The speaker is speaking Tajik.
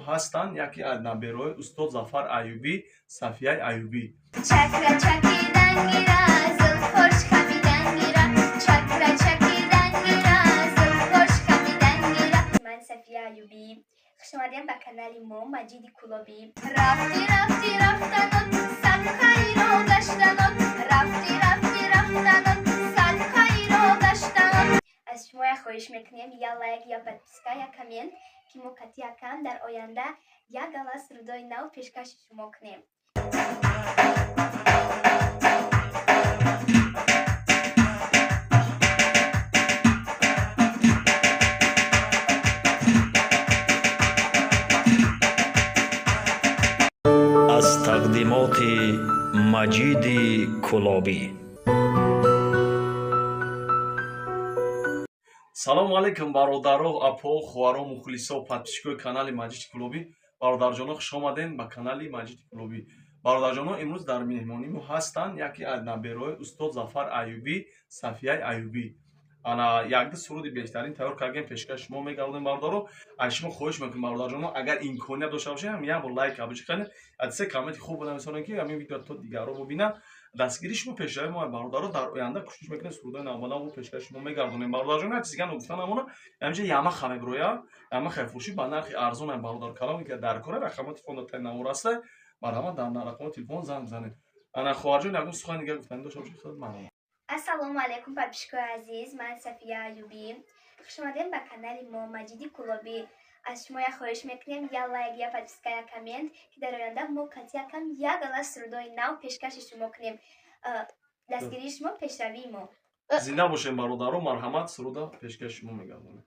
ҳастанд яке аз набераҳои устод Зафар Аюбӣ, Сафияи Аюбӣ. Ман Сафия Аюбӣ. Хуш омадем ба канали мо Маҷиди Кулобӣ. Рафти рафти рафтанот, сад хайро гаштанот, рафти рафти рафтанот, сад хайро гаштанот. Аз шумо як хоҳиш мекунем, я лайк, я подписка, я коммент, ки мо кати якам дар оянда як гала сурудои нав пешкаши шумо кунем. Аз тақдимоти Маҷиди Кулобӣ. Салому алайкум, бародаро, апо, хоҳаро, мухлисо, подписчикои канали Маҷиди Кулобӣ. Бародарҷоно, хуш омадем ба канали Маҷиди Кулобӣ. Бародарҷоно, имрӯз дар меҳмонӣ мо ҳастанд яке аз набераҳои устод Зафар Аюбӣ, Сафияи Аюбӣ. Ана якду суруди беҳтарин тайёр кардем, пешкаши шумо мегардонем. Бародаро, аз шумо хоҳиш мекунем, бародарҷоно, агар имконият дошта бошед, ҳам як бор лайк абиҷиканед, аз се комменти хуб бинависонед, ки ҳамин видео то дигарро бубинанд. Дастгири шумо пешравии мо, бародаро. Дар оянда кӯшиш мекунем, сурудои навбанав пешкаши шумо мегардонем. Бародарҷоно, як чизи гуфта намона, ҳаминҷа Ямаха мебироя, Ямаха фурӯшӣ ба нархи арзон. Бародар каломе ки дар кора, рақамоти телефон дар таи навор аста, марҳамат, дар рақамоти телефон занг бизанед. Ана, хоҳарҷон, ягон сухан дигар гуфтанӣ дошта бошед, худ марҳамат. Ассалому алайкум, подписчикои азиз, ман Сафия Аюбӣ. Хуш омадем ба канали мо Маҷиди Кулобӣ. Аз шумо як хоҳиш мекунем, я лайк, я подписка, я коммент, ки дар оянда мо кати якам як гала сурудои нав пешкаши шумо кунем. Дастгирии шумо пешравии мо. Зинда бошем, бародаро, марҳамат, суруда пешкаши шумо мегардонем.